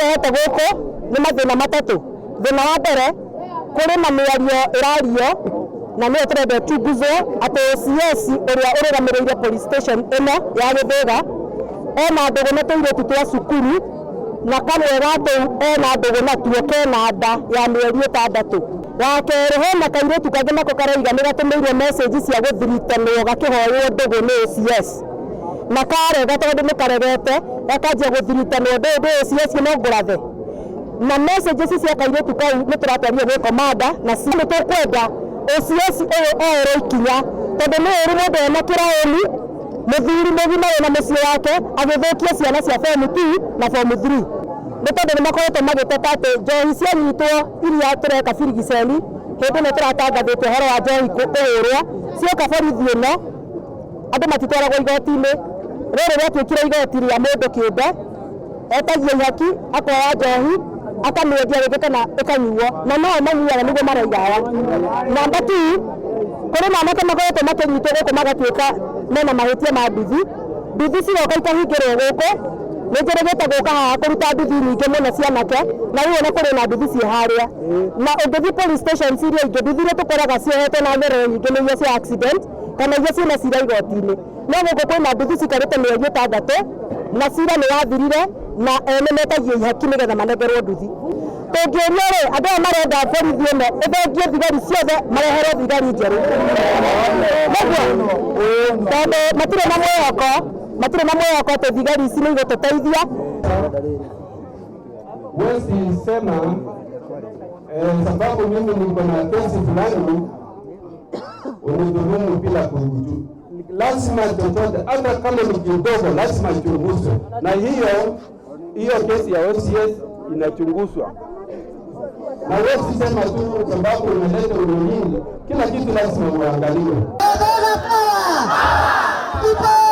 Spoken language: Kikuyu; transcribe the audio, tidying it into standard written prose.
Tũrehete gũkũ nĩ mathĩna matatũ. Thĩna wa mbere, kũrĩ na mĩario ĩrario na nĩyo tũrenda ĩchunguzwo atĩ OCS ũrĩa ũrũgamĩrĩire police station ĩno ya Gĩthĩga ena ndũgũ na tũirĩtu twa cukuru na kamwe ga tũu ena ndũgũ natuo kena nda ya mĩeri 6. Wa kerĩ, hena kairĩtu kangĩ nako karoiga nĩ gatũmĩirwo message cia gũthiritanwo gakĩhoywo ndũgũ nĩ OCS na karega tondũ nĩ karegete gakanjia gũthiritanwo ndũĩ ndĩ OCS no ngũrathe. Na messages cia kairĩtu kau nĩ tũratwarire gwĩ commander na nĩ tũkwenda OCS ũyũ oerwo ikinya tondũ nĩ ũru mũndũ ena kĩraũni mũthuri mũgima wĩna mũciĩ wake agĩthũkia ciana cia form 2 na form 3. Nĩ tondũ nĩ makoretwo magĩteta atĩ njohi cianyitwo iria tũreka birigiceni hĩndĩ ĩno tũratangathĩte ũhoro wa njohi kũhũrwo cioka borithi ĩno andũ matitwaragwo igoti-inĩ. Rĩrĩ rĩatuĩkire igoti rĩa mũndũ kĩũmbe, etagia ihaki akoya njohi akamĩendia rĩngĩ kana ĩkanyuo na no manyuaga nĩguo maraiga aya. Namba 2, kũrĩ na anake makoretwo makĩnyitwo gũkũ magatuĩka mena mahĩtia ma nduthi. Nduthi cigoka ikahingĩrwo gũkũ, nĩ njĩrĩgĩte gũka haha kũruta nduthi nyingĩ mũno cia anake na rĩu ona kũrĩ na nduthi ciĩ harĩa. Na ũngĩthiĩ police stations iria ingĩ, nduthi iria tũkoraga ciohetwo na nyororo nyingĩ nĩ iria cia accident kana iria ciĩna cira igoti-inĩ. No gũkũ kwĩna nduthi cikarĩte mĩeri 6 na cira nĩ wathirire na ene metagio ihaki nĩgetha manengerwo nduthi. Tũngĩũria rĩ, andũ aya marenda borithi ĩno ĩthengie thigari ciothe mareherwo thigari njerũ. Nĩguo, tondũ matirĩ na mwĩhoko, matirĩ na mwĩhoko atĩ thigari ici nĩ igũtũteithia. Huwezi sema sababu mimi niko na kesi fulani unidhulumu bila kujua. Lazima chochote hata kama ni kidogo lazima ichunguzwe, na hiyo kesi ya OCS inachunguzwa. Na huwezi sema tu sababu umeleta unyinyi, kila kitu lazima uangaliwe. People!